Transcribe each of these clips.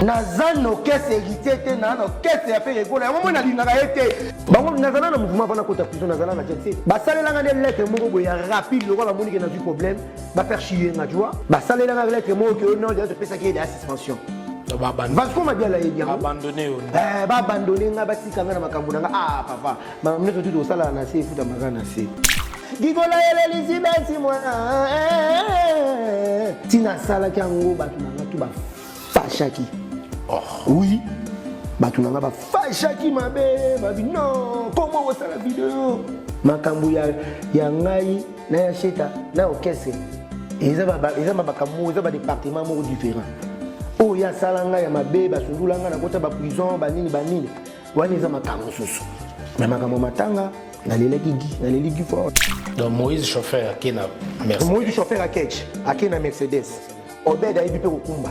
Naza na orchestre héritier te, na na orchestre ya Ferre Gola. Yango moi nalingaka ye te. Bango nazala na mouvement avant nakota prison, nazala na jet set. Basalelanga nde lettre moko boye ya rapide lokola bamoni ke nazwi problème, ba faire chier nga, tu vois. Basalelanga lettre moko ke non, deja topesaki ye deja suspension. Vasco Mabiala ayebi yango. Abandonné yo. Eh, ba abandonné nga, batika nga na makambo na nga. Ah papa, makambo nyonso tu tosala na se efutamaka na se. Gigola elelisi besi mwana. Tina asalaki yango bato na nga tu ba fashaki. Oh. Oui. Bato na nga ba fashaki mabe, babi non, comment osala video? Makambo ya ya ngai na ya Sheta na orchestre eza ba eza ba makambo moko, eza ba département moko différent. Oyo ya sala ngai ya mabe, basundula ngai na kota ba prison, ba nini ba nini. Wana eza makambo mosusu. Mais makambo matanga nalelaki Guy, naleli Guy fort. Donc Moïse chauffeur ake na Mercedes. Moïse chauffeur akech, ake na Mercedes. Obed ayebi mpe kokumba.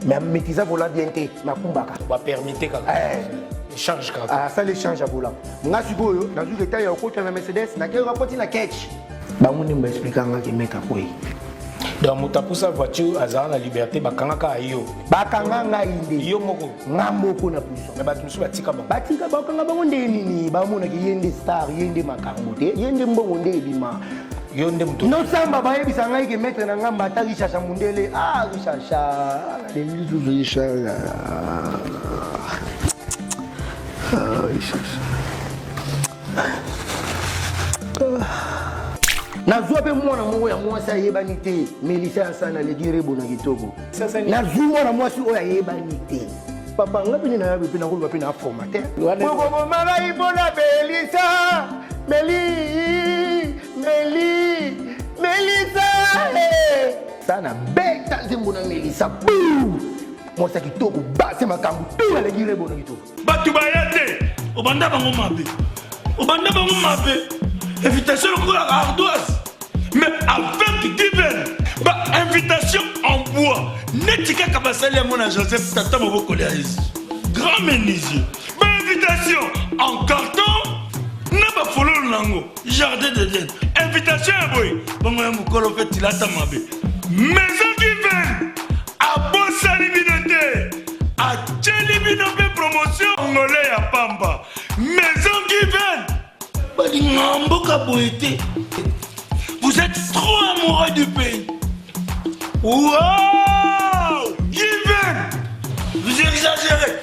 Mais amaîtrisa volant bien te, mais akumbaka. Ba permis te kaka. Eh. Échange kaka. Asala échange ya volant. Nga sikoyo nazwi retard ya kokota na Mercedes, nakei kokoti na ketch. Bango nde baexplika nga ke mec akwei. Donc moto apusa voiture azala na liberté, bakangaka yo. Bakanga ngai nde. Yo moko. Nga moko na prison. Mais bato mosusu batika bango. Batika bakanga bango nde nini? Bamonaki ye nde star, ye nde makambo te, ye nde mbongo nde ebima. Yo nde moto. Nosamba bayebisa ngai ke maître na ngai mbata Richard Mundele. Ah Richard, leli lisusu Richard. Ah Richard. Nazwa mpe mwana moko ya mwasi ayebani te, Melissa ya sana aleki rebo na kitoko. Nazwi mwana mwasi oyo ayebani te. Papa nga mpe nayabi mpe nakoloba mpe na formateur. Okoboma ngai mpona Melissa, Meli, Meli, Melissa. Sana beta nzembo na Melissa. Buu! Mwasi ya kitoko, basi makambo tu aleki rebo na kitoko. Bato baya te, obanda bango mabe, obanda bango mabe, invitation lokola ardoise, mais avec given ba invitation en bois neti kaka basali yango na Joseph tata mobokoli ya Yesu grand menuisier, ba invitation en carton na bafololo nango jardin d'Eden, invitation ya boye bongo ya mokolo mpe tilata mabe. Maison Given abosani bino te, atieli bino mpe promotion ngole ya pamba. Maison Given balinga mboka boye te, vous êtes trop amoureux du pays. Wow! Given, vous exagérez.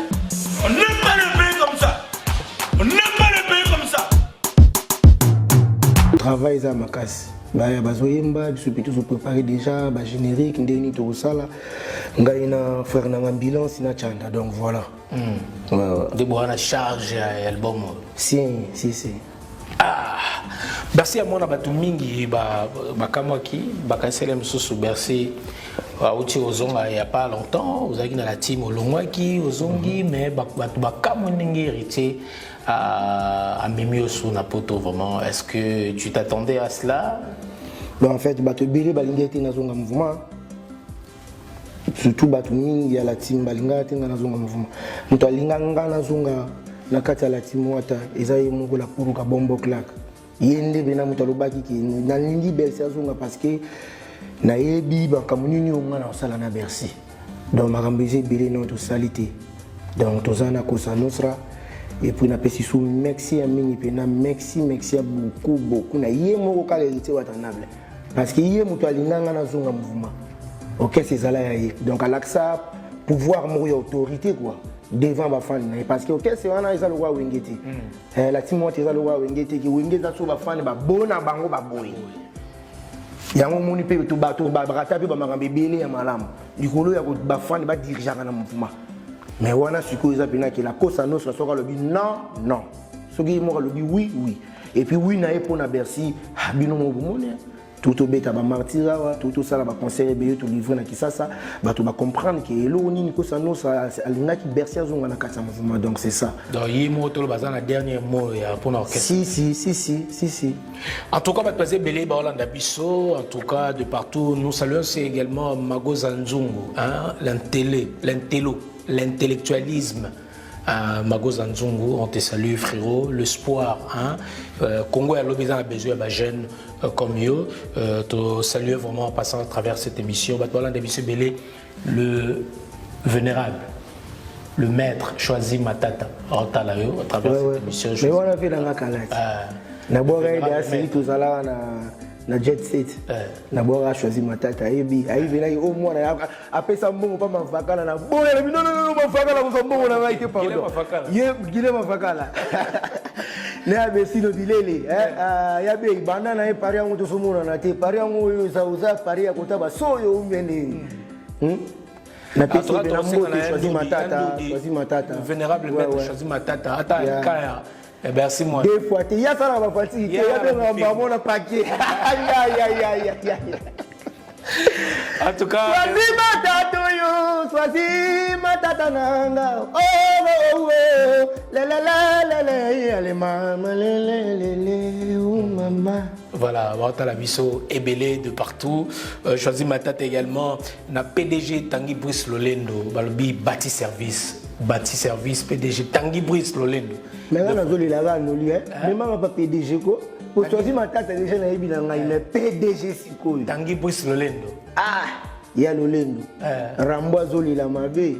On n'aime pas le pays comme ça. On n'aime pas le pays comme ça. Travail eza makasi. Baya bazoyemba biso mpe tozoprépare déjà ba générique ndenge nini tokosala ngai na frère nanga ambulance na chanda, donc voilà. Ouais, ouais. Nde boza na charge ya album oyo. Si, si, si. Ah, Bercy ya mwana bato mingi bakamwaki, bakaniseli mosusu Bercy auti ozonga ya pas longtemps, ozalaki na la team, olongwaki ozongi, mais bato bakamwi ndenge héritier amemi yo su na poto. Vraiment, est-ce que tu t'attendais à cela? Bon, en fait bato ebele balingi ete nazonga mouvement, surtout bato mingi ya la team balingaka te nga nazonga mouvement. Moto alinga nga nazonga na kati ya la team wata eza ye moko la puruka bombo claque. Ye nde bena moto alobaki ke nalingi Bercy azonga parce que nayebi makambo nini oyo nga na kosala na Bercy. Donc makambo eza ebele nano tosali te, donc toza na Cosa Nostra. Et puis napesi su merci ya mingi mpena, merci, merci ya beaucoup beaucoup na ye moko kaka Héritier Watanabe, parce que ye moto alinga nga nazonga mouvement, orchestre ezala ya ye. Donc alakisa pouvoir moko ya autorité quoi devant bafani na ye, parce que orchestre wana eza lokola Wenge te. La team wata eza lokola Wenge te, ke Wenge eza so bafani babona bango baboye yango. Omoni mpe bato barata mpe bamakambo ebele ya malamu likolo ya bafani badirigeaka na mouvement. Mais wana sikoyo eza mpena ke la Cosa Nostra, soki alobi non, non, soki ye moko alobi oui, oui, et puis oui na ye mpo na Bercy. Bino moko bomoni, tobeta bamartyrs awa, tosala baconcert ebele, tolivre na Kisasa, bato bacomprendre ke eloko nini Cosa Nostra alingaki Bercy azonga na kati ya mouvement. Donc c'est ça. Donc ye moko toloba aza na dernier mot ya mpona orchestre. Si, si, si, si, si, si. En tout cas, bato baza ebele baolanda biso, en tout cas de partout. Nous saluons c'est également Magoza Nzungu, hein, l'intello, l'intellectualisme. Magoza Nzungu, on te salue frérot, l'espoir, hein. Congo ya lobi eza na besoin ya ba jeunes comme yo. Te saluer vraiment en passant à travers cette émission. Bato balanda biso ebele, le vénérable. Le maître Choisi Matata aotala yo à travers cette émission. Mais wana mpe nanga kala ti nabwaka ye deya sili tozalaka na na jet set. Nabwaka Choisi Matata, ayebi, ayebi o mwana apesa mbongo mpa Mavakala na boya na bino. Nonono, Mavakala kozwa mbongo na ngai te, pardon. Ye Gile Mavakala ne ya Besino bilele ya be banda na ye pari yango tozomonana te. Pari yango oyo oza pari ya kota basoyo umbe ndeni. Napesi na mbote Choisi Matata, Choisi Matata. Vénérable maître Choisi Matata, ata kaya Bercy moi. Deux fois te, ya salaka bafatiki te, ya bengaka bango na paquet. Ya. En tout cas, Choisi Matata oyo, Choisi Matata nanga. Oh, la la la la la, ale mama le le le le, oh mama. Voilà, Watala biso ebele de partout. Choisi Matata également, na PDG Tanguy Brice Lolendo, balobi Bati Service, Bati Service PDG Tanguy Brice Lolendo. Mais nga nazolelaka noli memanga pa PDG ko po Choisi Matata déjà nayebi na ngai, mais PDG sikoyo. Tanguy Brice Lolendo. Ah, ya Lolendo Rambo azolela mabe,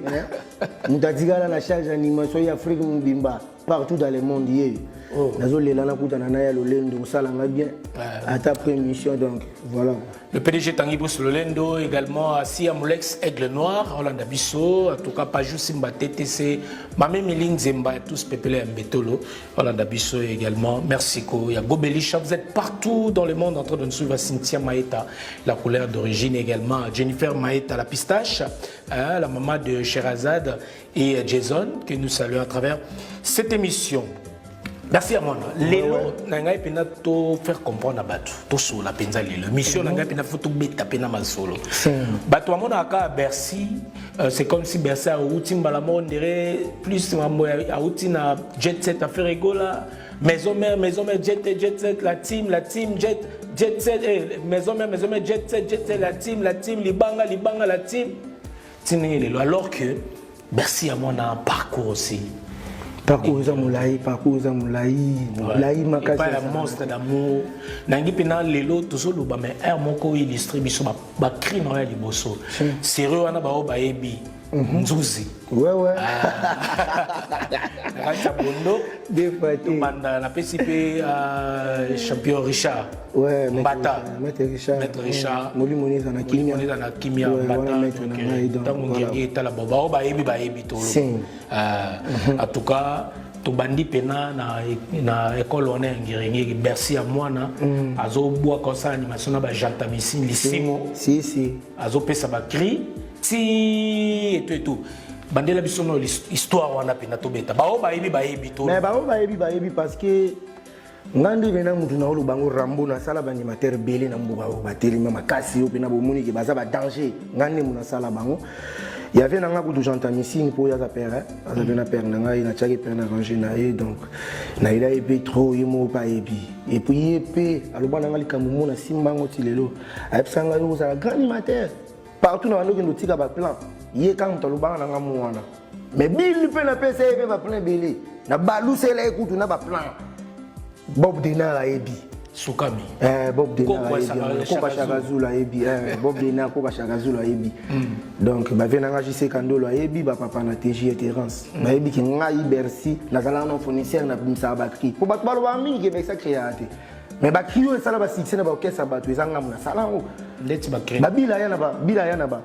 moto atikala na charge animation ya Afrique mobimba partout dans le monde ye. Nazolela nakutana na ya Lolendo, kosalanga bien ata après émission, donc voilà. Le PDG Tanguy Bruce Lolendo, également Sia Molex Aigle Noir, Hollande Bisso, en tout cas Pajou Simba TTC, Mamé Miline Zemba, tous Pepele Mbetolo, Hollande Bisso également. Merci ko. Il y a Gobelisha, vous êtes partout dans le monde en train de nous suivre. Cynthia Maeta, la couleur d'origine également. Jennifer Maeta, la pistache, hein, la maman de Sherazade et Jason, que nous saluons à travers cette émission. Merci à moi. Lelo, na ngai pena to faire comprendre na bato. To sola penza lelo. Mission na ngai pena faut to beta pena masolo. Bato amona aka Bercy, c'est comme si Bercy a outi mbala moko, on dirait plus mambo a outi na jet set à faire rigola. Maison mère, maison mère, jet jet set, la team, jet jet set, eh, maison mère, maison mère, jet set, jet set, la team, libanga, libanga, la team. Tini lelo alors que Bercy a mon un parcours aussi. Parcours eza molai, parcours eza molai, molai makasi. Epai ya Monstre d'amour nangi mpena lelo tozoloba, mais aire moko illustre biso bacri na oyo ya liboso sérieux wana bao bayebi nzuzi. Na kati ya bondo. Deux fois te. Tobanda napesi mpe champion Richard Mbata. Maître Richard. Maître Richard. Molimo eza na kimia. Molimo eza na kimia. Mbata, ntango ngenge etala bao bao bayebi, bayebi tolo. En tout cas tobandi mpena na école wana ya Ngiringiri, Bercy ya mwana azobwaka, osala animation na bagentamicine lisimo. Si si. Azopesa bacri ti eto eto bandela biso no histoire wana mpena tobeta bao bayebi, bayebi to. Mais bango bayebi, bayebi, parce que nga nde mpena mutu na oloba bango Rambo nasala baanimateur ebele na mboka oyo batelema makasi oyo mpena bomoni ke baza badanger. Nga nde mu nasala bango yave na nga kutu gentamicine mpo oyo aza père, aza mpe na père na ngai, natiaki père na ranger na ye, donc nayela ye mpe trop. Ye moko mpe ayebi, et puis ye mpe aloba na nga likambo mo na simbango ti lelo, ayebisa ngai oyo ozala grand animateur partout na bando okende otika baplan. Ye kaka moto alobaka na nga mo wana, mais bili mpe napesa ye mpe baplan ebele, na balusela ye kutu na baplan. Bob Denar ayebi. Sukami. Bob Denar ayebi, Koka Shakazulu ayebi, Bob Denar, Koka Shakazulu ayebi. Donc bavie nanga JC Kandolo ayebi, bapapa na TJ Terence bayebi ke ngai Bercy nazalaka na fournisseur, na bimisaka bacri mpo bato balobaka mingi ke Bercy acréaka te, mais bacri oyo esala basuccès na baorchestre ya bato eza ngambo nasala yango. Ndeti bacri? Babila ya na ba bila ya na ba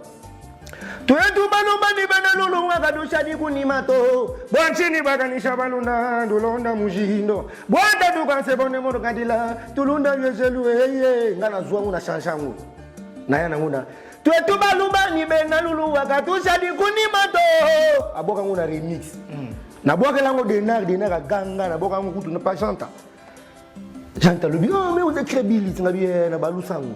twetu balubani bana lulunga kadushadi kunima to bwachini bakanisha balunda ndulonda mushindo bwata tukanse bone moto kadila tulunda yezelu eye nga nazwa ngo na change yango naya nango na twetu balubani bena luluwa katushadi kunima to abwaka ngo na remix. Nabwakela yango Denar, Denar aganga, nabwaka yango kutu na pa Janta. Janta alobi: "Oh, mais oza crébili tinga bi na balusa yango."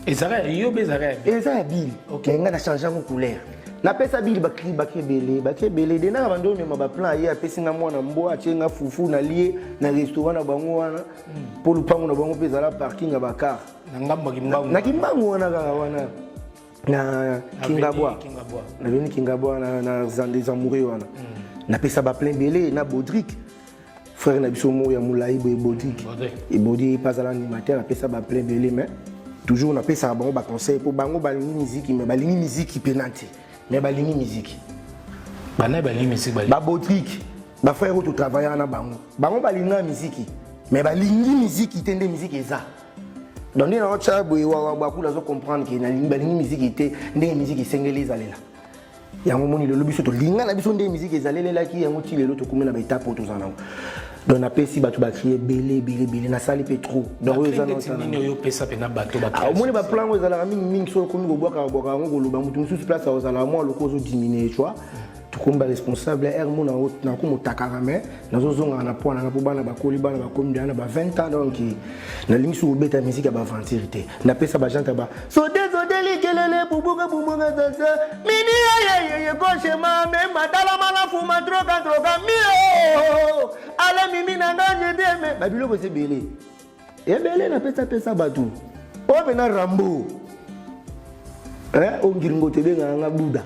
Ezalaka yo mpe ezalaka ya Eza ya bili, mais ngai na change yango couleur, napesa bili bacri, bacri ebele, bacri ebele. Denaka bando omema baplan, ye apesi nga mwana mbwa, atie nga fufu, nalie na restaurant na bango wana mpo lupango na bango mpe ezala parking ya bacar. Na ngambo ya Kimbangu. Na Kimbangu wana kaka wana na Kingabwa, na veni Kingabwa na Zamuri wana, napesa baplan ebele na Baudric, frère na biso moko ya molai boye, Baudric ebodi mpe azala animateur, apesa baplan ebele. Mais toujours napesaka bango baconseil mpo bango balingi miziki, mais balingi miziki mpena te, mais balingi miziki. Bana balingi musique balingi. Babotrike, bafrère oyo totravaillaka na bango, bango balinga miziki, mais balingi miziki te nde miziki eza. Donc nde naotya boye, wawa bakula azo comprendre ke balingi miziki te ndenge miziki esengeli ezalela. Yango moni lelo biso tolinga na biso nde miziki ezalelelaki yango ti lelo tokomi na baetape oyo toza nango. Donc napesi bato bacri ebele ebele ebele, nasali mpe trop. Donc oyo eza neti nini oyo opesa mpena bato? Omoni, baplan oyo ezalaka mingimingi, soki okomi kobwaka bwaka yango, koloba moto mosusu place akozala mwa loko ozodimine, tu vois. Tokomi baresponsable r mo nakomotakaka, mais nazozongaka na poids nanga mpo bana bakoli, bana bakomi deya na ba 20 ans. Donc nalingi soki kobeta musique ya baaventure te. Napesa bagente ba sote sote likelele bubuka bubuka sasa mini yeyeyeye koshema me matalama na fuma troka troka mio ale mimi na nga jeteme babiloko eza ebele ebele. Napesapesa bato oyo mpena Rambo oyo ngiringo tebengaka nga Buda.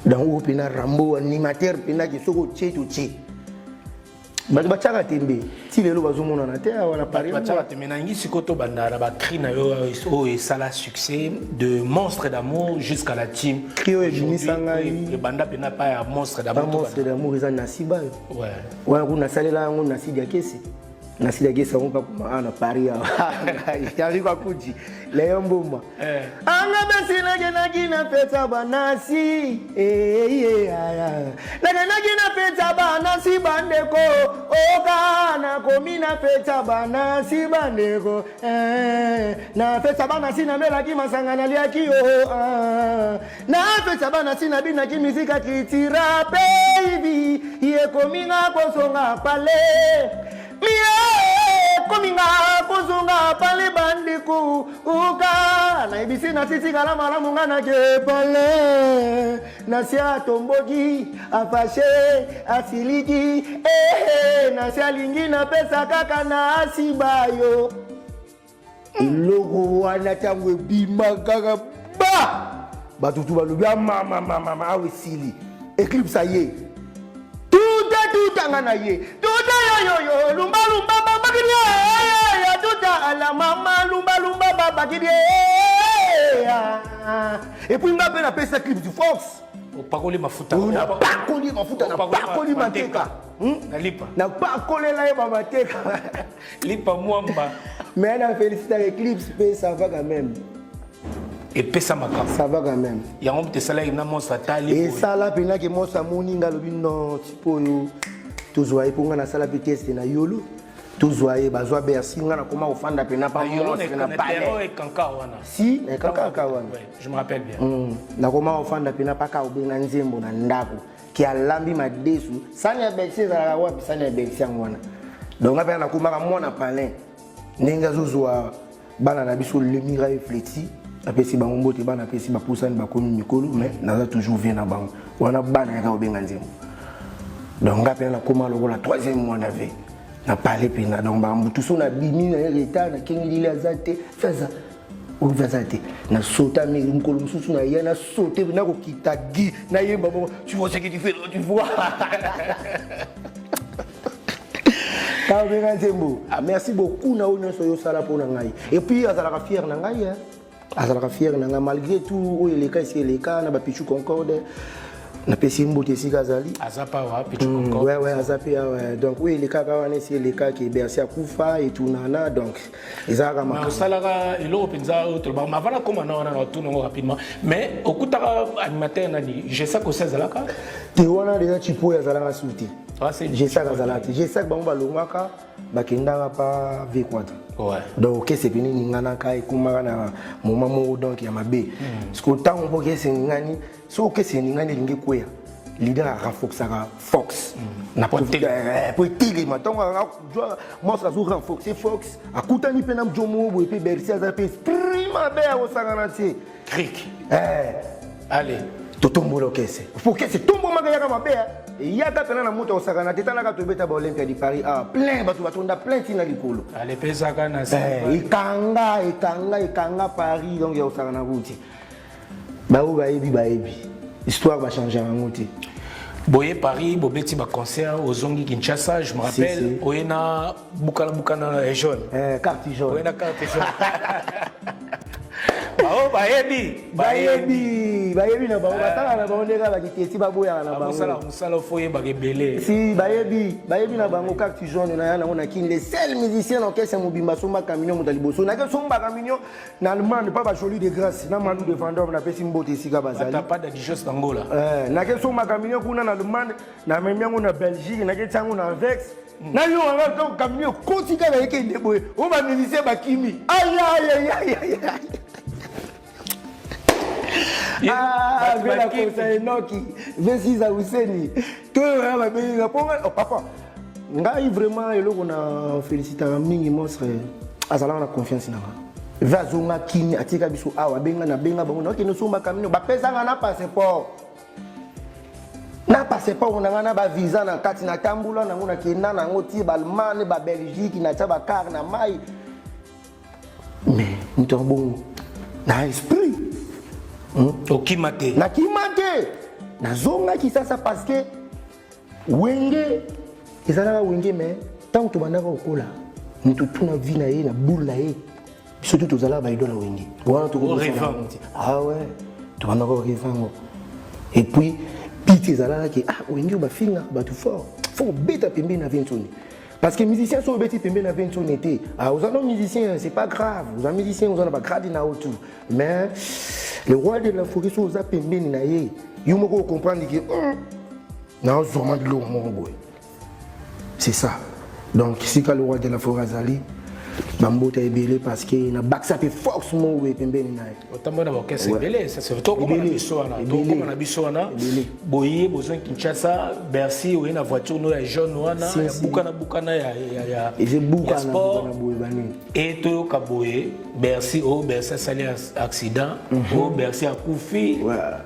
Donc oyo mpena Rambo animateur mpena ke soki otie totie, bato batiaka tembe ti lelo bazomonana te awa na Paris. Batiaka tembe. Nangi sikoyo tobanda na bacri na yo oyo esala succès, de Monstre d'amour jusqu'à la team. Cri oyo ebimisa ngai. Ebanda mpena pa ya Monstre d'amour. Monstre d'amour eza nasiba yo wana kuna nasalela yango Nasidi Akesi, Nasidi Akesi yango mpakoma awa na Paris awa yari kwakuji leyo mbuma anga besi nakenaki na feta banasi, nakenaki na feta banasi bandeko, oka nakomi na feta banasi bandeko, na feta banasi, namelaki masanga, naliaki yo, na feta banasi, nabinaki mizika kitira baby, yekominga kozonga pale mie, kominga kozonga pale bandeko, uka nayebisi nasitikala malamu nga nake pale, nasi atomboki, afashe, asiliki, ehe, nasi alingi napesa kaka nasiba yo eloko wana. Ntango ebima kaka ba bato tu balobi amamamama awa esili, Eclipse aye tuta tuta nga na ye tuta yoyoyo lumba lumba babakidi ya tuta ala mama lumba lumba babakidi. Et puis nga mpe napesa Eclipse du force. Opakoli mafuta. Napakoli mafuta, napakoli mateka. Na lipa. Napakolela ye bamateka. Lipa mwamba. Mais na félicitaka Eclipse mpe, ça va quand même. Epesa makambo. Ça va quand même. Yango moto esalaki na Monstre atali. Esala mpenaki Monstre amoni nga, alobi non, type oyo tozwa ye, mpo nga nasala mpe test na yolo, tozwa ye, bazwa Bercy, nga nakoma kofanda mpena pa Monstre na palais. Ekanka wana. Si, na ekankaka wana. Je me rappelle bien. Nakoma kofanda mpena paka obenga nzembo na ndako ke alambi madesu, sani ya Bercy ezalaka wapi, sani ya Bercy yango wana. Donc nga mpena nakomaka mwana palin ndenge azozwa bana na biso Lemira e Fleti, apesi bango mbote. Bana apesi bapusani, bakomi mikolo, mais naza toujours vie na bango wana, bana yaka kobenga nzembo. Donc nga mpena nakóma lokola troisième mwana ve na pale mpena. Donc bambutu so nabimi na ye retard, nakengeli aza te, fe aza oyo aza te, nasota mokolo mosusu na ye, nasote nakokita gi nayemba moko, tu vois ce que tu fais, tu vois. Kaobenga nzembo. Ah, merci beaucoup na oyo nyonso oyo osala mpo na ngai. Et puis azalaka fier na ngai, azalaka fier na ngai malgré tout oyo eleka, esi eleka na bapichu Concorde. Napesi ye mbote esika azali. Aza pa wa Pichu Concorde? Ouais, aza mpe awa. Donc oyo elekaka wana esi elekaki, Bercy akufa etunana, donc ezalaka makambo. Osalaka eloko mpenza oyo tolobaka, ma avant nakóma na wana, na otuna yango rapidement, mais okutaka animateur nani? Gesak osi azalaka? Te, wana déjà chipo oyo azalaka su te. Gesak azalaka te. Gesak bango balongwaka, bakendaka pa v quatre. Donc okese pene eninganaka, ekomaka na moment moko donc ya mabe, parce que ntango mpo okese eningani, soki okese eningani elingi ekweya, leader arenforçaka force na po etelema. Ntango Monstre azo renforcer force, akutani mpe na jomo boye, mpe Bercy aza mpe esprit mabe ya kosangana te. Cric. Allez. Totombola okese po kese tombomaka, yaka mabe, eyaka mpena na moto akosakana te. Talaka tobeta baolympia de Paris, ah, plein bato batonda plein ntina likolo. Alepesaka na Ekanga ekanga ekanga Paris, donc ya kosakana kuti baoyo bayebi, bayebi histoire, bachange yango te. Boye Paris, bobeti baconcert, ozongi Kinshasa, je me rappelle oye na bukana bukana ya jaune. Carte jaune. Oye na carte jaune. Bao bayebi. Bayebi, bayebi na bango, basala na bango ndenge bakitesi baboyaka na bango. Basala mosala fo oyebaka ebele. Si bayebi, bayebi na bango carte jaune na ya nango na Kin, les seuls musiciens na orchestre mobimba somba camion moto ya liboso. Nake somba camion na Allemagne pa ba Jolie de Grâce na Malou de Vendôme napesi mbote esika bazali. Ata pas d'adijos na Angola. Eh, nake somba camion kuna na Allemagne, na memi yango na Belgique, nake tia yango na Anvers. Na yo wana donc camion ekoti kaka ekende boye, oyo ba musiciens bakimi. Aïe aïe aïe aïe aïe. Ah, Bela Kosa Enoki, V6 Huseni. Toyo ya babengi nga po oh, papa. Ngai vraiment eloko na félicitaka mingi monstre azalaka na confiance na nga. Ve azonga kini atika biso awa abenga na benga bango nakende osomba kamino bapesa nga na passeport. Na passeport na nga na ba visa na kati na tambula nango nakenda nango ti ba Allemagne ba Belgique na tia ba car na mai. Mais moto ya bongo na esprit Okima te. Nakima te, nazongaki sasa parce que wenge ezalaka wenge, mais ntango tobandaka kokola moto tuna vie na ye na boule na ye, biso tu tozalaka baido na wenge wana. Orêvant. Ah ouais, tobandaka korêver yango. Et puis piti ezalaka ke ah, wenge oyo bafingaka bato fort, fo kobeta pembeni na Vinsoni, parce que musicien so obeti pembeni na Vinsoni te, ah, oza no musicien, c'est pas grave, oza musicien, oza na bagrade na yo tout, mais le roi de la forêt, so oza pembeni na ye, yo moko ocomprendre ke naozwama biloko moko boye. C'est ça. Donc sika le roi de la forêt azali, bambota ebele, parce que nabakisa mpe force moko boye pembeni na ye. Otambola na baorchestre ebele, ça c'est tokoma na biso wana, tokoma na biso wana. Boye bozongi Kinshasa, Bercy, oye na voiture no ya jaune wana ya bukana bukana ya ya sport. Boye banini. E toyoka boye Bercy oyo, Bercy asali accident oyo, Bercy akufi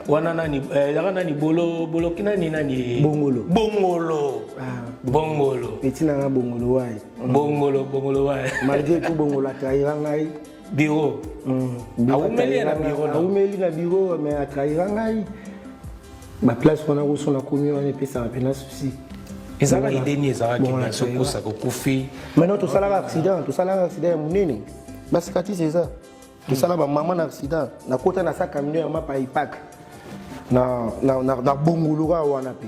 wana. Nani ezalaka? Nani bolo boloki nani nani? Bongolo. Bongolo, Bongolo. Petit nanga Bongolo waye. Bongolo, Bongolo waye. Malgré tout, Bongolo atrahira ngai. Bureau. Awumeli na bureau. Awumeli na bureau, mais atrahira ngai. Baplace wana koso nakomi wana epesaka mpena souci. Ezalaka ideni, ezalaki Bercy okosaka okufi. Maintenant tosalaka accident, tosalaka accident ya monene, basikatise eza, tosala bamama na accident. Nakota na sa camion ya mapa ipak na Bongolo kaka wana mpe.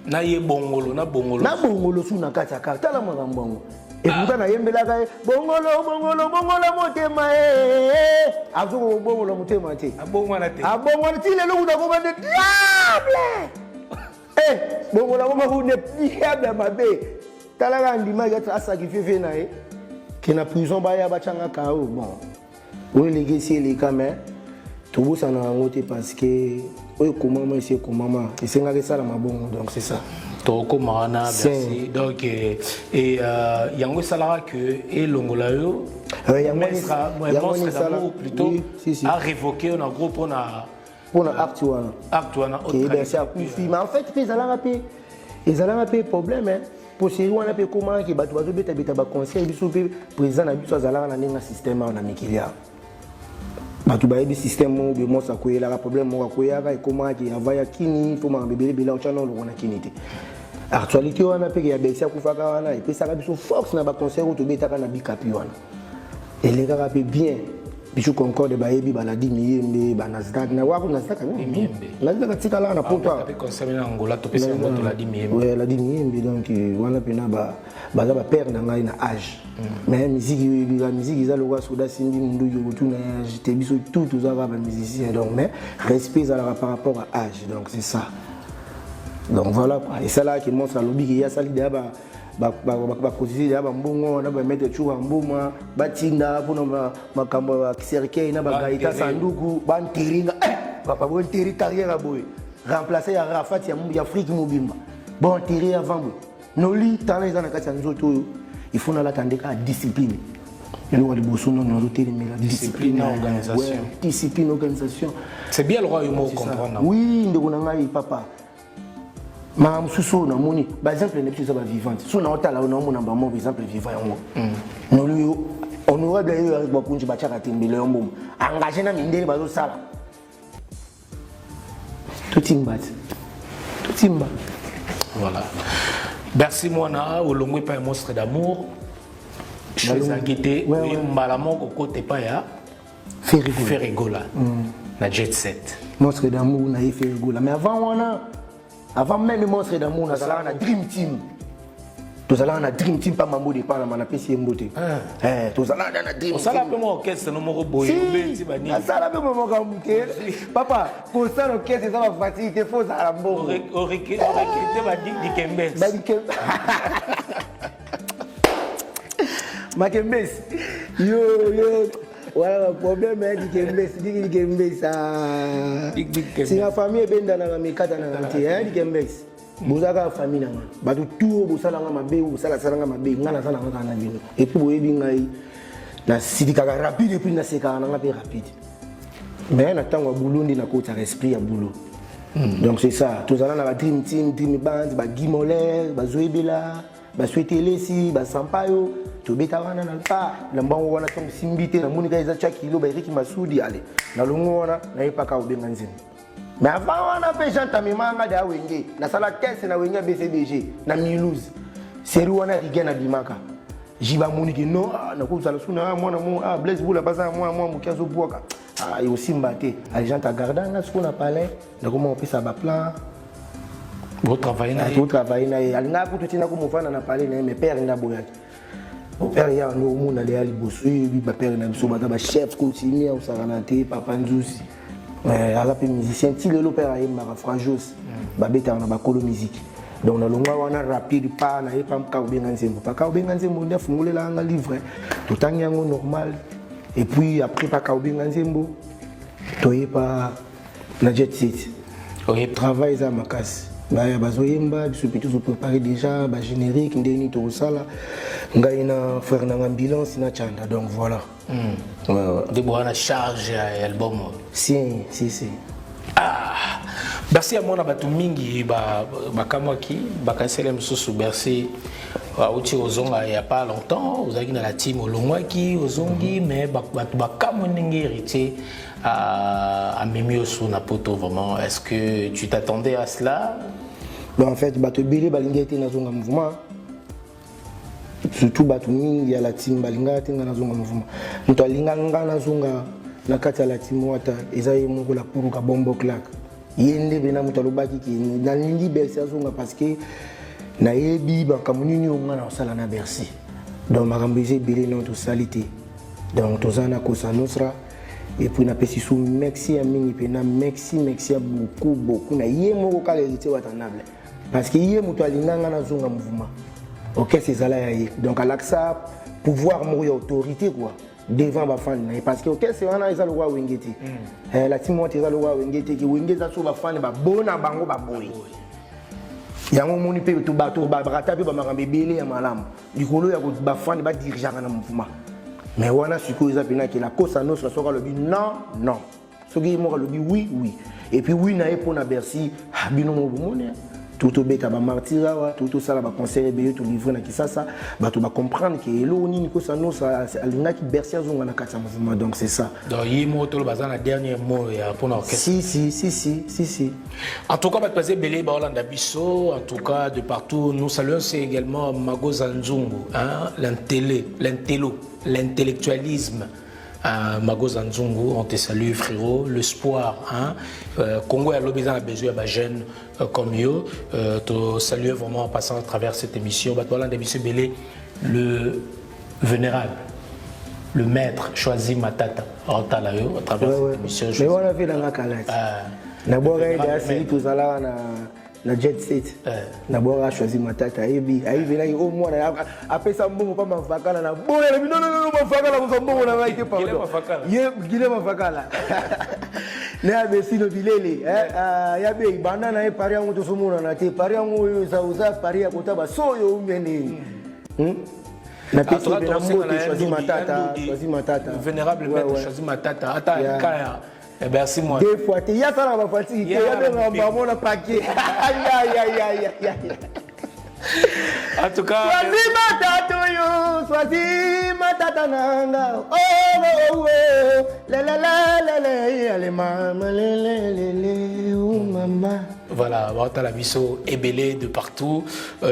Na ye Bongolo, na Bongolo. Na Bongolo su na kati ya kar. Tala makambo yango. Eputa nayembelaka ye Bongolo, Bongolo, bongola motema e, azokoka kobongola motema te. Abongwana te. Abongwana ti lelo kuta koma nde diable. Eh, bongola koma kunde diable ya mabe. Talaka, andimaki asacrifie vie na ye ke na prison baya batyanga kao. Bon, oyo eleki esi eleka, mais tobosana yango te, parce que oyo ekomama esi ekomama, esengaka esalama bongo. Donc c'est ça. Tokóma wana, merci. Donc et yango esalaka ke elongola yo monstre d'amour, plutôt a révoqué yo na groupe mpona Mpona acte wana. Acte wana. Bercy akufi, mais en fait mpe ezalaka mpe problème po série wana mpe ekomaki bato bazobetabeta baconcert. Biso mpe président na biso azalaka na ndenge ya système awa na mikili awa, bato bayebi système moko boye. Moso akweyelaka problème moko, akweyaka, ekomaki ava ya kini fo makambo ebele ebele otya na oloko na kini te. Actualité wana mpe ya Bercy akufaka wana epesaka biso force na baconcert oyo tobetaka na bikapi wana, elekaka mpe bien. Biso Concorde bayebi baladi miyembe banasdak na wako Nasdak. Nasdak atikalaka na poto. Ladi Miyembe. Donc wana mpena baza bapère na ngai na âge, mais musique oyebika, musique eza lokola soda simbi munduki, okotuna âge te. Biso tout toza kaka bamusicien, donc mais respect ezalaka par rapport à âge. Donc c'est ça. Donc voilà quoi, esalaka ke monstre alobiki ye asali deya baprocessus ya bambongo wana, bamaître Cuka mboma batinda mpona makambo ya cercueil na bagaita sanduku banteringa papa bonteri carrière ya boye, remplace ya Rafat ya Afrique mobimba, bonteri avant boye. Noli talent eza na kati ya nzoto oyo, il faut nalata nde kaka discipline. Eloko ya liboso nono nazotelemela. Discipline na organisation. Discipline, organisation. C'est bien le roi yo moko comprendre. Oui, ndeko na ngai papa, makambo mosusu oyo namoni baexemple na biso eza bavivante. So naotala oyo, naomona bamo baexemple vivant yango. Noli oyo honorable oyo Eric Bakunji batiaka tembele yo mboma engagé na mindele bazosala. Totimba te, totimba. Voilà, merci. Mwana olongwe epai ya Monstre d'Amour, ezalaki te oye mbala moko kota epai ya Ferre Gola na Jet Set. Monstre d'amour na ye Ferre Gola, mais avant wana, avant même Monstre d'amour, nazalaka na Dream Team. Tozalaka na Dream Team pa Mambo de Panama, napesi ye mbote. Tozalaka na Dream. Osala mpe mwa orchestre no moko boye, obeti banini? Asala mpe mwa makambo te, papa. Kosala orchestre eza bafacilité te, fo ozala mbongo. Orecrute badikembes. Makembesi yo yo wana baproblème ya dikembesi, diki dikembesi singa famille ebendanaka mekatanaka te. Ya dikembesi, boza kaka famille na nga. Bato tu oyo bosalanga mabe, oyo bosalasalanga mabe, nga naza nanga kaka na bino. Et puis boyebi ngai, nasilikaka rapide et puis nasekaka nanga mpe rapide, mais na ntango ya boulot nde nakotaka esprit ya boulot. Donc c'est ça, tozala na ba Dream Team, Dream Band, bagimoler, bazoyebela, baswetelesi, basampayo. Tobeta wana na pa na mbango wana. Ntango simbi te, namoni kaka eza tia kilo baeriki Masudi ale nalongo wana, nayepaka obenga nzembo. Mais avant wana mpe Jean Tamemanga de Awenge, nasala test na Wenge ya BCBG na Milouse, série wana Rigen abimaka jiba amoniki no nakozala su na mwana mo Blaise Bula baza mwana mwa moke azobwaka ekosimba te. Ale Jean tagardanga sikoyo na palais, nakoma kopesa baplan. Botravaille na ye? Totravaille na ye. Alingaka kutu ntina komofanda na palais na ye, mais père nde aboyaki. Père ya ndo omona leya liboso, yebi bapère na biso baza bachef continue osakana te. Papa Nzuzi aza mpe musicien ti lelo. Père ayembaka Frajos, babetaka na bakolo musique. Donc nalongwa wana rapide pa naye pa mka obenga nzembo. Paka obenga nzembo nde afungolelaka nga livre, totangi yango normal. Et puis après paka obenga nzembo, toye pa na Jet Set. Travail eza makasi, baya bazoyemba, biso mpe tozoprépare déjà bagénérique ndenge nini tokosala, ngai na frère nanga Ambulance na Chanda. Donc voilà. Ouais. Nde boza na charge ya album oyo? Si, si, si. Ah, Bercy ya mwana bato mingi bakamwaki, bakaniseli mosusu Bercy auti ozonga ya pas longtemps. Ozalaki na la team, olongwaki, ozongi, mais bato bakamwe ndenge Héritier amemi yo su na poto. Vraiment, est-ce que tu t'attendais à cela? Bon, en fait, bato ebele balingi ete nazonga mouvement, surtout bato mingi ya la team balingaka te nga nazonga mouvement. Moto alinga nga nazonga na kati ya la team wata eza ye moko la Puruka Bombo Clark. Ye nde mpena moto alobaki ke nalingi Bercy azonga, parce que nayebi makambo nini oyo nga na kosala na Bercy. Donc makambo eza ebele nano tosali te. Donc toza na Cosa Nostra. Et puis napesi su merci ya mingi mpena, merci, merci ya beaucoup beaucoup na ye moko kaka Héritier Watanabe, parce que ye moto alinga nga nazonga mouvement. Orchestre ezala ya ye, donc alakisa pouvoir moko ya autorité quoi devant bafani na ye, parce que orchestre wana eza lokola Wenge te. La team wata eza lokola Wenge te, ke Wenge eza so bafani babona bango baboyi yango. Omoni mpe bato barata mpe bamakambo ebele ya malamu likolo ya bafani badirigeaka na mouvement. Mais wana sikoyo eza mpena ke la Cosa Nostra, soki alobi non, non, soki ye moko alobi oui, oui. Et puis oui na ye mpo na Bercy, bino moko bomoni, to tobeta bamartyrs awa, to tosala baconcert ebele, tolivre na Kisasa, bato bacomprendre ke eloko nini Cosa Nostra alingaki Bercy azonga na kati ya mouvement. Donc c'est ça. Donc ye moko tolo baza na dernier mot ya mpona orchestre? Si, si, si, si, si, si. En tout cas, bato baza ebele baolanda biso, en tout cas de partout. Nous saluons c'est également Magoza Nzungu, hein, l'intello, l'intellectualisme. Magoza Nzungu, on te salue frérot, l'espoir, hein? Congo ya lobi eza na besoin ya bajeune comme yo. Te saluer vraiment en passant à travers cette émission. Bato balanda biso ebele, le vénérable, le maître Choisi Matata otala yo à travers cette émission. Mais wana mpe nanga kala ti nabwaka ye deya sili, tozalaka na Jet Set. Nabwaka Choisi Matata, ayebi, ayebi o mwana apesa mbongo mpa Mavakala na boya lobi nonono, Mavakala kozwa mbongo na ngai te, pardon. Ye Gile Mavakala ne abesino bilele ya be banda na ye pari yango, tozomonana te. Pari yango oyo oza pari ya kota basoyo umene. Napesi na mbote Choisi Matata, Choisi Matata. Vénérable maître Choisi Matata ata kaya. Merci moi. Deux fois te, ya salaka bafatigue te, ya bengaka bamona paquet. En tout cas, Choisi Matata oyo, Choisi Matata nanga. Oh, la la la la la, ale mama le le le le, oh mama. Voilà, baotala biso ebele de partout.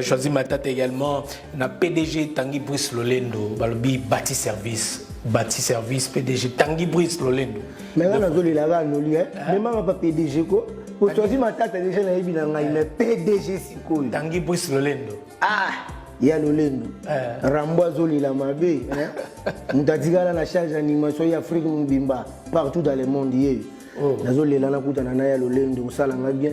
Choisi Matata également na PDG Tanguy Brice Lolendo, balobi bâti service. Bati Service, PDG Tanguy Brice Lolendo. Mais nga nazolela kaka noli memanga pa PDG ko otozi matata deja nayebi na ngai mais PDG sikoyo. Tanguy Brice Lolendo. Ah ya Lolendo. Rambo azolela mabe moto atikala na charge animation ya Afrique mobimba partout dans le monde ye. Oh. Nazolela nakutana na ya Lolendo osalanga bien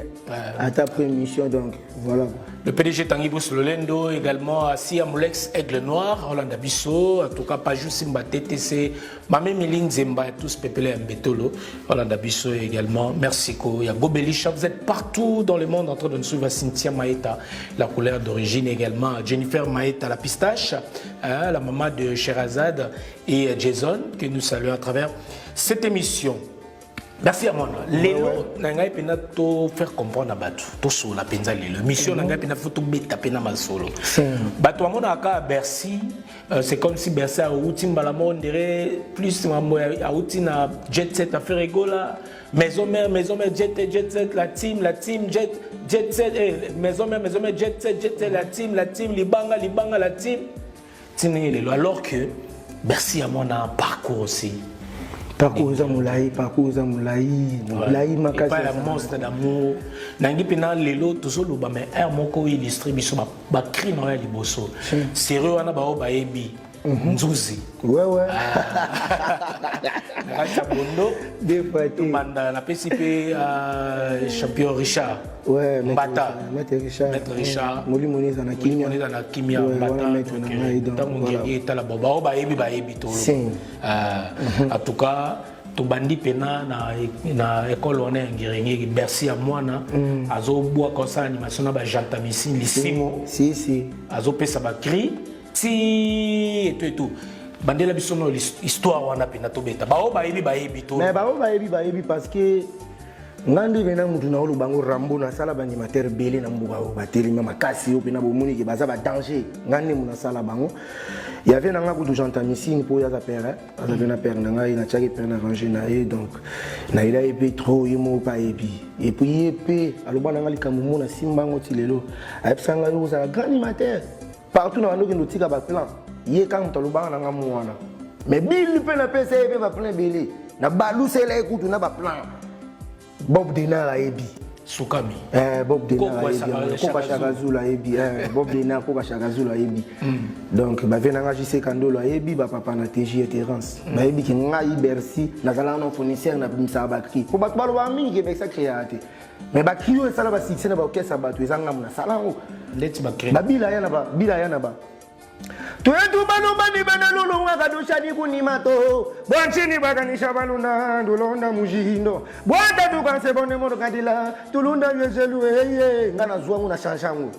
ata après mission donc voilà. Le PDG Tanguy Brice Lolendo, également à Sia Molex Aigle Noir, Hollande Abisso, en tout cas Pajou Simba TTC, Mamé Miline Zemba, tous Pepele Mbetolo, Hollande Abisso également, merci ko, il y a Gobelisha, vous êtes partout dans le monde en train de nous suivre, Cynthia Maeta, la couleur d'origine également, Jennifer Maeta, la pistache, hein, la maman de Sherazade et Jason, que nous saluons à travers cette émission. Merci à moi. Lelo, nangai pena to faire comprendre à bato, to sola penza lelo. Mission nangai pena faut to beta pena masolo. Bato amona aka Bercy, c'est comme si Bercy a outi mbala mo on dirait plus mambo a outi na jet set à faire egola, maison mère, maison mère jet jet set la team, la team jet jet set eh, maison mère, maison mère jet set jet set la team, la team libanga libanga la team. Tini lelo alors que Bercy a mon un parcours aussi. Parcours eza molai, parcours eza molai, molai makasi. Epai ya monstre d'amour. Nangi pena lelo tozoloba mais air moko illustré biso ba cri na ya liboso. Sérieux wana ba bayebi. Nzuzi. Ouais ouais. Na kati ya Bondo. Des fois te. Banda na pesi pe champion Richard. Ouais, Mbata. Maître Richard. Maître Richard. Molimo neza na kimia. Molimo neza na kimia Ouais, Mbata. wana maître na ngai, donc, Tango voilà. ngenge etala ba ba bayebi bayebi to. Si. En tout cas, tobandi pena na école wana ya Ngiringiri, Bercy ya mwana, azobwaka osala animation na ba gentamicine, lisimo. Si, si. Azopesa ba cri, ti, et tout, et tout. Bandela biso no histoire wana pena tobeta. Ba oyo bayebi, bayebi to. Mais ba oyo bayebi, bayebi parce que nga nde pena mutu na oloba ngo Rambo nasala ba animateur ebele na mboka oyo batelemi makasi oyo pena bomoni ke baza ba danger. Nga nde mutu nasala bango. Il y avait nanga kutu gentamicine po aza père, hein. Aza pe na père na ngai, na tiaki père na ranger na ye, donc na yela ye pe trop, ye moko pa yebi. Et puis ye pe aloba nanga likambo mo na simba ngo ti lelo. Ayebisa ngai yo ozala grand animateur. Partout na bandoki ndotika ba plan. Ye kaka moto alobaka nanga mo wana. Mais Bill pe na pesa ye pe ba plan ebele. Na balusela ye kutu na ba plan. Bob Denard ayebi. Sukami. Bob Denard Koko ayebi. Shaka Koko Shaka Zulu ayebi. Bob Denard, Koko Shaka Zulu ayebi. Donc, ba vie nanga JC Kandolo ayebi, ba papa na TJ et Terence. Ba yebi ki ngai Bercy, nazala na fournisseur na bimisa ba cri. Po bato baloba mingi ke Bercy créa te. Mais ba cri oyo esala ba succès na ba orchestre ya bato, eza ngambo na sala yango. Ndeti ba cri. Ba bila ya na ba, bila ya na ba. Twetu banu bani bana lulu wakadushani kunima to. Bwanchini bakanisha baluna ndulonda mujindo. Bwata tukanse bone moro kadila tulunda yezelu eye. Nga na zwangu na chanchangu.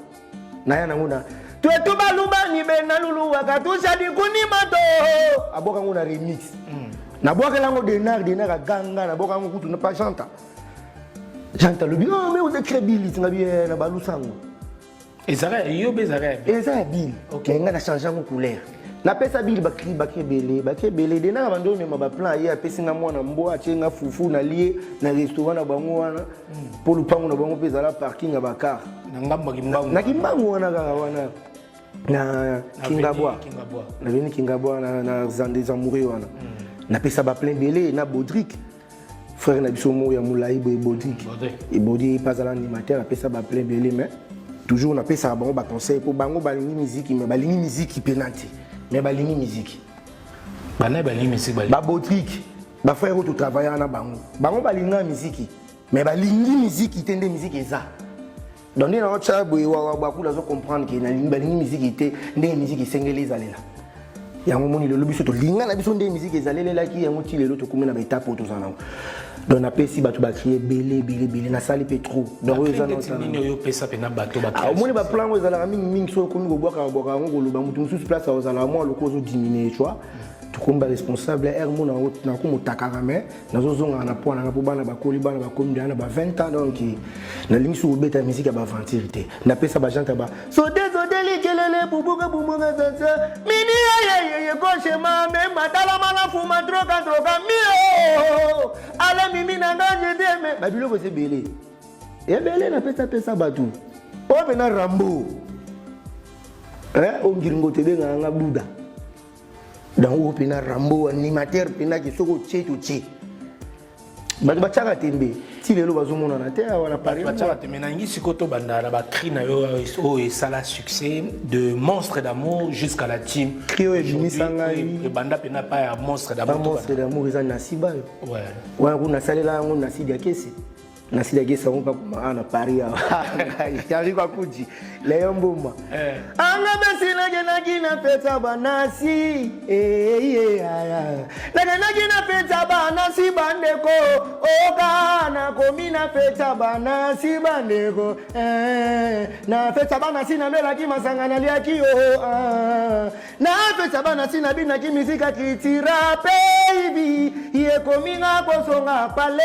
Na ya nanguna. Twetu banu bani bana lulu wakadushani kunima to. Aboka nguna remix. Na bwaka lango denar denar aganga na boka ngu kutu na pa chanta. Chanta lobi oh mais vous êtes très bili ngabi na balusango. Ezaka ya yo be ezaka ya Bill. Eza ya Bill. Ok. Mais nga na change yango couleur. Napesa Bill ba cri, ba cri ebele, ba cri ebele. De nanga bando mema ba plan ye apesi nga mwana mbwa, atie nga fufu na lie na restaurant na bango wana. Po lupango na bango pe ezala parking ya ba car. Na ngambo ya Kimbangu. Na Kimbangu wana kaka wana. Na Na Kingabwa. Avenue Kingabwa. Na Avenue Kingabwa na Zande Zamuri wana. Napesa ba plein ebele na Baudric. Frère na biso moko ya molai boye Baudric. Baudric. Et Baudric pas azala animateur, apesa ba plein ebele, mais toujours napesaka bango ba conseil po bango balingi musique, mais balingi musique pe na te. Mais balingi musique. Bana balingi musique, balingi. Ba Baudric, ba frère oyo totravaillaka na bango. Bango balinga musique, mais balingi musique te nde musique eza. Donc nde na otya boye wa, wa, bakula azo comprendre ke nalingi, balingi musique te ndenge musique esengeli ezalela. Yango moni lelo biso tolinga na biso nde musique ezalelelaki yango ti lelo tokomi na ba étape oyo tozala nango. Donc napesi bato ba crier ebele, ebele, ebele, nasali pe trop. Donc oyo eza Ba cri na nini oyo opesa pe na bato ba Ah, crier? omoni ba plan oyo ezalaka mingi mingi soki okomi kobwaka bwaka yango koloba moto mosusu place ozalaka mwa lokola ozo diminuer, tu vois. Tokomi ba responsable, heure mona yango, nakomi motakaka, mais nazozongaka na poids nanga po bana bakoli, bana bakomi deja na ba 20 ans, donc nalingi soki kobeta musique ya ba aventure te. Napesa ba gente ya ba sote, sote, likelele, bubuka, bubuka, sasa, mini, ye, ye, ye, gauche, ma, me, matala, mala, fuma, troka, troka, mio, ale, mimi, na, nga, je t'aime. Ba biloko eza ebele. Ebele, napesa, pesa bato. Oyo mpe na Rambo. Hein, oyo ngiringo te ebengaka nga Buda. Donc oyo mpena Rambo animateur mpena ke soki otie totie. Bato batiaka tembe ti lelo bazomonana te awa na Paris. Batiaka tembe. Nangi sikoyo tobanda na bacri na yo oyo esala succès, de Monstre d'amour jusqu'à la team. Cri oyo ebimisa ngai. Ebanda mpena pa ya Monstre d'amour. Monstre d'amour eza Nasiba yo wana kuna nasalela yango Nasidi Akesi. Nasidi Akesi yango mpakoma awa na Paris awa Henri Kwakuji Leyo Mbuma anga besi nakenaki na peta banasi, nakenaki na peta banasi bandeko, oka nakomi na feta banasi bandeko, na feta banasi, namelaki masanga, naliaki yo, na feta banasi, nabinaki misika kitira baby, yekominga kozonga pale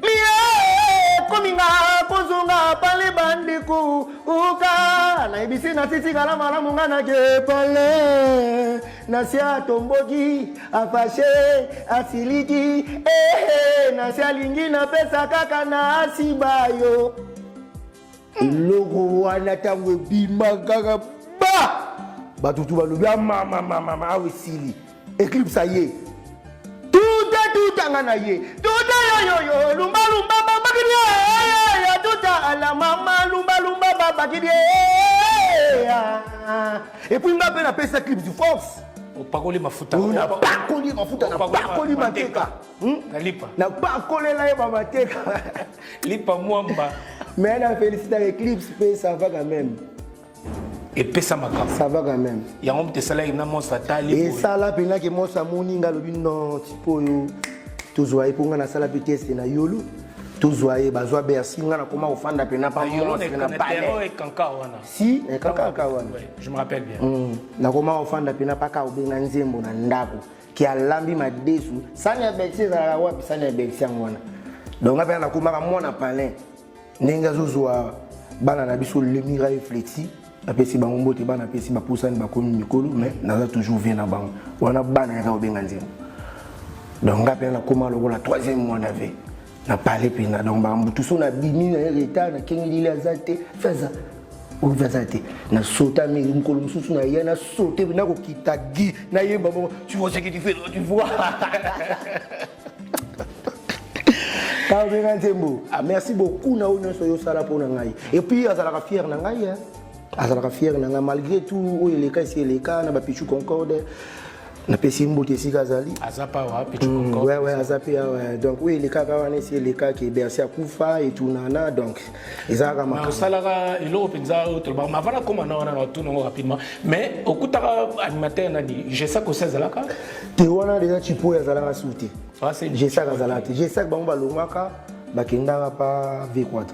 mie, kominga kozonga pale bandeko, uka nayebisi nasitikala malamu, nga nake pale, nasi atomboki, afashe, asiliki, ehe, nasi alingi napesa kaka nasiba yo. Eloko wana ntango ebima kaka ba bato tu balobi amamamamama awa esili. Eclipse aye tuta tutanga na ye tuta yoyoyo lumba lumba babakidi ya tuta ala mama lumba lumba babakidi. Et puis nga mpe napesa Eclipse force. Opakoli mafuta. Napakoli mafuta, napakoli mateka. Na lipa. Napakolela ye bamateka. Lipa mwamba. Mais na félicita Eclipse mpe, ça va quand même. Epesa makambo. Ça va quand même. Yango moto esalaki na Monstre atali. Esala mpenaki Monstre amoni nga, alobi non, tipo oyo tozwa ye, mpo nga nasala mpe test na Yolo, tozwa ye, bazwa Bercy, nga nakoma kofanda mpena pa Monstre na palais. Ekanka wana. Si, ekankaka wana. Je me rappelle bien. Nakoma kofanda mpena paka obenga nzembo na ndako ki alambi madesu, sani ya Bercy ezalaka wapi, sani ya Bercy yango wana. Donc nga mpena nakomaka mwana palin ndenge azozwa bana na biso Lemira e Flexi, apesi bango mbote. Bana apesi bapusani, bakomi mikolo, mais naza toujours vie na bango wana, bana yaka kobenga nzembo. Donc nga mpena nakóma lokola troisième mwana ve na pale mpena. Donc makambo so nabimi na ye retard, nakengelili aza te, fe aza oyo aza te, nasota mingi. Mokolo mosusu na ye nasote, nakokita gi nayemba moko, tu vois ce que tu fais, tu vois. Kaobenga nzembo. Ah, merci beaucoup na oyo nyonso oyo osala mpo na ngai. Et puis azalaka fier na ngai, azalaka fier na ngai malgré tout oyo eleka, esi eleka na bapichu Concorde. Napesi ye mbote esika azali. Aza pa wa Pichu Concorde. Ouais, aza mpe awa. Donc oyo elekaka wana esi elekaki, Bercy akufa etunana, donc ezalaka makambo. Osalaka eloko mpenza oyo tolobaka ma avant nakóma na wana na otuna yango rapidement, mais okutaka animateur nani? Jesak osi azalaka? Te, wana déjà chipo oyo azalaka su te. Ah, c'est Jesak azalaka te. Jesak bango balongwaka, bakendaka pa V4.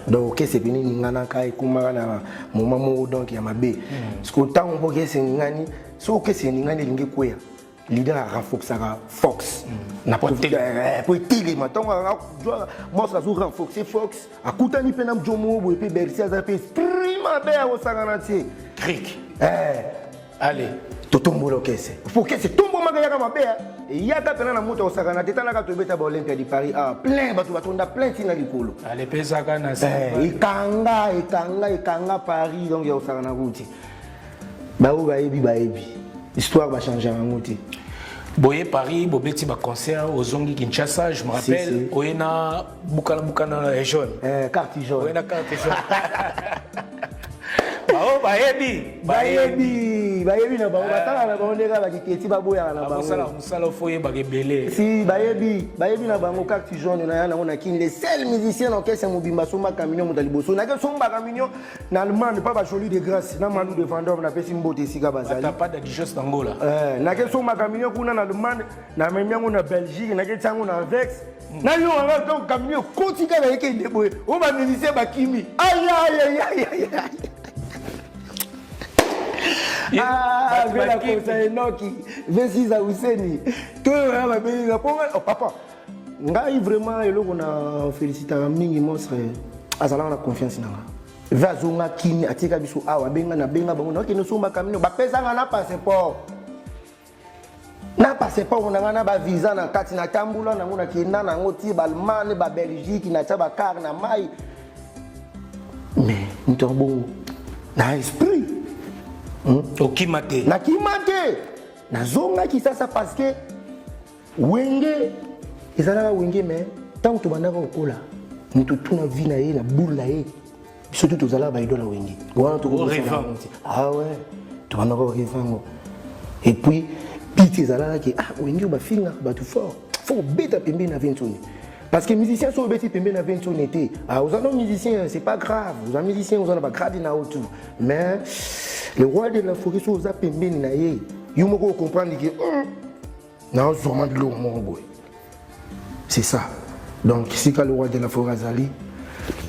Donc okese pene eninganaka, ekomaka na moment moko donc ya mabe, parce que ntango mpo okese eningani, soki okese eningani elingi ekweya, leader arenforçaka force na Po etelema. Po etelema. Ntango Monstre azo renforcer force, akutani mpe na jomo boye mpe Bercy aza mpe esprit mabe akosangana tie. Cric. Allez, totombola okese po okese tombomaka yaka mabe, eyaka mpena na moto akosakana te. Talaka tobeta baOlympia de Paris, ah, plein bato batonda plein ntina likolo. Alepesaka na Ekanga, ekanga, ekanga Paris, donc ya kosakana kuti baoyo bayebi, bayebi histoire, bachangeaka yango te. Boye Paris, bobeti baconcert, ozongi Kinshasa, je me rappelle. Si, si. Oye na bukana bukana ya jaune. Carte jaune. Oye na carte jaune, bao bayebi. Bayebi, bayebi na bango, basala na bango ndenge bakiketi, baboyaka na bango. Bakosala mosala fo oyebaka ebele. Si, bayebi, bayebi na bango. Carte jaune na ya nango na Kini, le seul musicien na orchestre mobimba asomba camion, moto ya liboso nake somba camion na Allemagne mpa bajoli de Grâce na Malu de Vendôme, napesi mbote esika bazali. Atapada dijos na Ngola. Nake somba camion kuna na Allemagne, namemi yango na Belgique, nake tia yango na Vex nayokanga. Donc camion ekoti kaka, ekende boye, oyo bamusicien bakimi, ayayayayaya. Ah, Bato vela bakimi. Kosa Enoki V6 Useni toyo ya babenga mpo oh, papa ngai vraiment eloko na félicitaka mingi Monstre, azalaka na confiance na nga. Ve azonga Kini, atika biso awa, abenga, nabenga bango, nakende somba camion, bapesanga na passeport, na passeport na ngai na bavisa na kati, natambula nango, nakenda nango ti baAllemagne, baBelgique, natya bakar na mai. Mais moto ya bongo na esprit. Okima te. Nakima te. Nazongaki sasa parce que Wenge ezalaka Wenge, mais ntango tobandaka kokola, moto tuna vie na ye na boule na ye, biso tu tozalaka baidole ya Wenge wana. Ah ouais, tobandaka korêver yango. Et puis piti ezalaka ke ah, Wenge oyo bafingaka bato fort, faut kobeta pembeni na Vensoni, parce que musicien so obeti pembeni na Vensoni te, ah, oza no musicien, c'est pas grave, oza musicien, oza na bagrade na yo tout, mais le roi de la forêt, so oza pembeni na ye, yo moko ocomprendre ke nazwama biloko moko boye. C'est ça. Donc sika le roi de la forêt azali,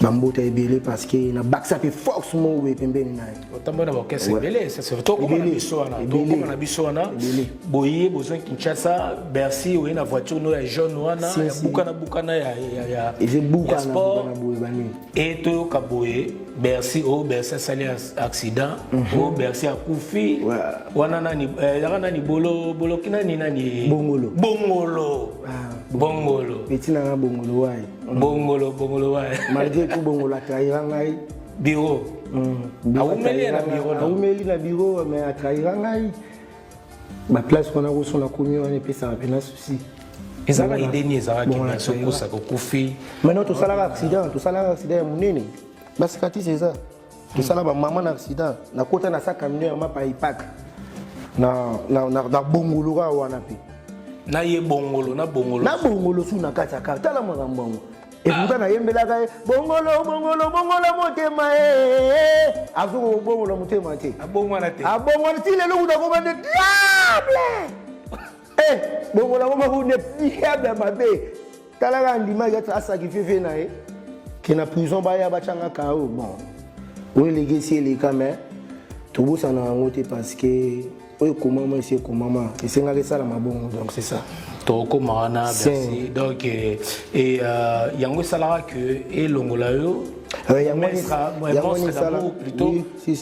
bambota ebele, parce que nabakisa mpe force moko boye pembeni na ye. Otambola na baorchestre ebele, tokoma na biso wana, tokoma na biso wana. Boye bozwa Kinshasa, Bercy, oye na voiture no ya jaune wana ya bukana bukana ya ya sport e toyoka boye Bercy oyo, Bercy asali accident oyo, Bercy akufi wana. Nani ezaka? Nani bolo boloki? Nani nani? Bongolo. Bongolo, Bongolo. Petit nanga Bongolo waye. Bongolo, Bongolo waye. Malgré tout, Bongolo atrahira ngai. Bureau. Awumeli na bureau. Awumeli na bureau, mais atrahira ngai. Baplace wana kosona komi wana epesaka mpena souci. Ezalaka idée nini ezalaki Bercy okosaka okufi? Maintenant tosalaka accident, tosalaka accident ya monene, basikatise eza tosala bamama na accident. Nakota na sa camion ya mapa ipak na Bongolo kaka wana mpe. Na ye Bongolo, na Bongolo. Na Bongolo su na kati ya kar. Tala makambo yango. Eputa nayembelaka ye Bongolo, Bongolo, bongola motema e, azoki kobongola motema te. Abongwana te. Abongwana ti lelo kuta koma nde diable. Bongola koma ku nde diable mabe. Talaka, andimaki asacrifie vie na ye ke na prison baya batyanga kao. Bon, oyo eleki esi eleka, mais tobosana yango te, parce que oyo ekomama esi ekomama, esengaki esalama bongo. Donc c'est ça. Tokokoma wana, merci. Donc et yango esalaka ke elongola yo monstre d'amour plutôt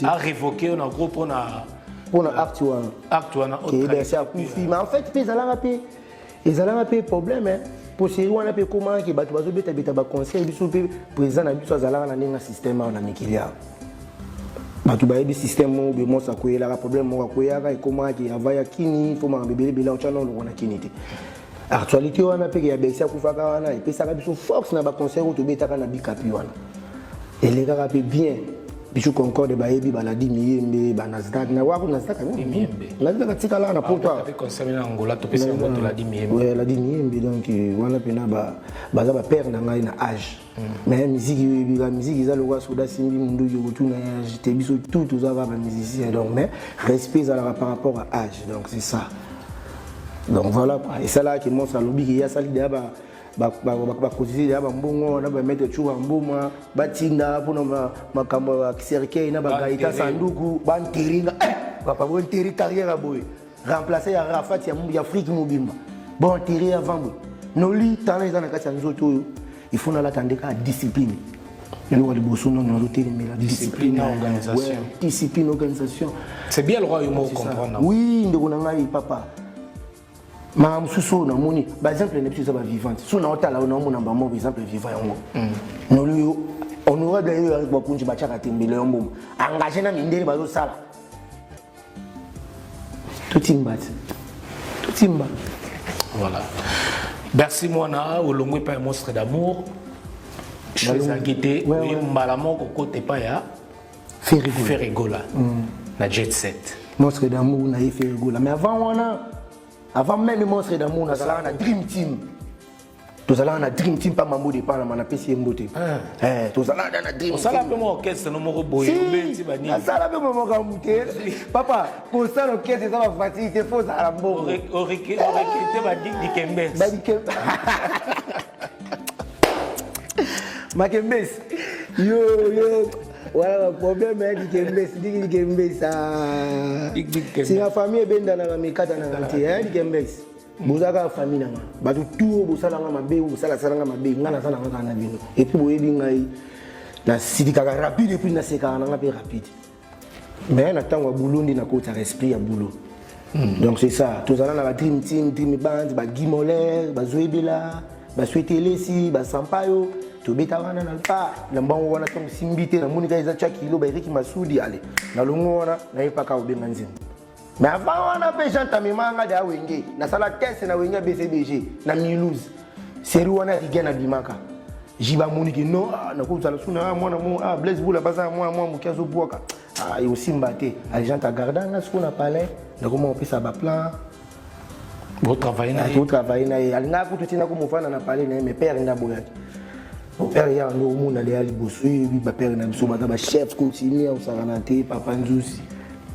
a révoqué yo na groupe mpona mpona acte wana. Acte wana. Bercy akufi, mais en fait mpe ezalaka mpe problème po série wana mpe ekomaka bato bazobetabeta baconcert. Biso mpe président na biso azalaka na ndenge ya système awa na mikili awa, bato bayebi système moko boye. Moso akweyelaka problème moko, akweyaka, ekomaki ava ya kini fo makambo ebelebele otya na oloko na kini te. Actualité wana mpe ya Bercy akufaka wana epesaka biso force na baconcert oyo tobetaka na bikapi wana, elekaka mpe bien. Biso Concorde bayebi baladi miyembe banasdak na wako Nasdak. Nasdak atikala na poto. Ladi Miyembe. Donc wana mpena baza bapère na ngai na âge, mais musique oyo ebika, musique eza lokola soda simbi munduki, okotuna ye âge te. Biso tout toza kaka bamusicien, donc mais respect ezalaka par rapport à âge. Donc c'est ça. Donc voilà quoi, esalaka ke monso alobi ke ye asali deya bacotiser deya bambongo wana, bamaître Tshuka mboma batinda mpona makambo ya cercueil na bagaita sanduku banteringa. Papa, bonteri carrière ya boye, remplace ya Rafat ya Afrique mobimba, bonteri avant boye. Noli talent eza na kati ya nzoto oyo, il faut nalata nde kaka discipline. Eloko ya liboso nano nazotelemela. Discipline na organisation. Discipline, organisation. C'est bien le roi yo moko comprendre. Oui, ndeko na ngai papa, makambo mosusu oyo namoni baexemple na biso eza bavivante. So naotala oyo, naomona bango exemple vivant yango. Noli oyo honorable oyo bakonzi batiaka tembele yo mboma engagé na mindele bazosala. Totimba te, totimba. Voilà, merci mwana. Olongwe epai ya Monstre d'Amour, ezalaki te oye mbala moko kota epai ya Ferre Gola na Jet Set. Monstre d'Amour na ye Ferre Gola, mais avant wana, avant même Monstre d'Amour, nazalaka na Dream Team. Tozalaka na Dream Team mpa Mambo de Panama, napesi ye mbote. Tozalaka na Dream. Osala mpe mwa orchestre no moko boye, obeti banini? Nasala mpe mwa makambo te, papa. Kosala orchestre eza bafacile te, fo ozala mbongo. Orecruter badikembes. Makembesi yo yo wana baproblème ya dikembesi, diki dikembesi singa famille ebendanaka mikatanaka te. Dikembesi boza kaka famille na nga. Bato tu oyo bosalanga mabe, oyo bosalasalanga mabe, nga naza nanga kaka na bino. Et puis boyebi ngai, nasilikaka rapide et puis nasekaka nanga mpe rapide, mais na ntango ya boulot nde nakotaka esprit ya boulot. Donc c'est ça, tozala na ba Dream Team, Dream Band, bagimolaire, bazoyebela, baswetelesi, basampayo, tobeta wana na pa na mbango wana. Ntango simbi te, namoni kaka eza tia kilo baeriki masudi ale nalongo wana, nayepaka kobenga nzembo. Mais avant wana mpe Jean Tamema nga de awenge nasala test na wenge ya BCBG na Mulhouse. Série wana Rigen abimaka. Jiba amoni ke non, ah, nakozala suna ah, mwana mo ah, Blaise Bula baza mwana mwa moke azobwaka ah, ekosimba te. Agent agarda nga sikoyo na palais, nakoma kopesa baplan. Botravaille na ye? Totravaille na ye, alingaka kutu ntina komofanda na palais na ye, mais père nde aboyaki. Père ya yango omona leya liboso, yebi bapere na biso baza bachef coutumier, osakana te. Papa Nzusi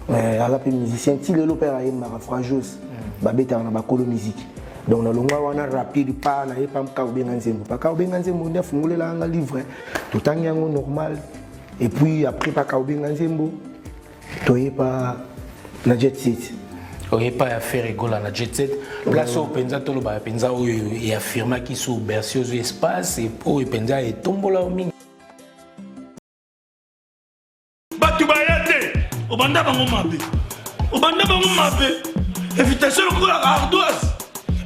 aza mpe musicien ti lelo, père ayembaka frajos, babetaka na bakolo musique. Donc nalongwa wana rapide pa na ye pa mka obenga nzembo, paka obenga nzembo nde afungolelaka nga livre, totangi yango normal. Et puis après paka obenga nzembo, toyepa na Jet Set. Oyepa ya Ferre Gola na Jet Set, place oyo mpenza tolobaka mpenza oyo eaffirmaki so Bercy ozwi espace oyo mpenza etombola yo mingi. Bato baya te, obanda bango mabe, obanda bango mabe, invitation lokola ardoise,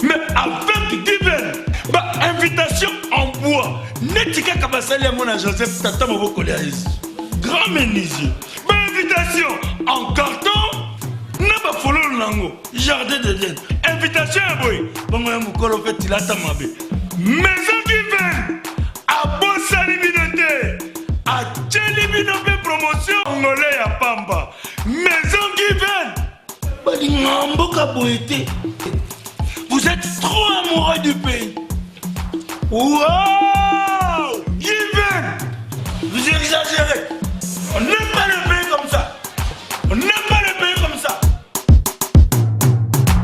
mais avec Given ba invitation en bois neti kaka basali yango na Joseph tata mobokoli ya Yesu, grand menuisier, ba invitation en carton na bafololo nango jardin d'Eden, invitation ya boye bongo ya mokolo mpe tilata mabe. Maison Given abosani bino te, atieli bino mpe promotion ngole ya pamba. Maison Given balinga mboka boye te, vous êtes trop amoureux du pays. Wow!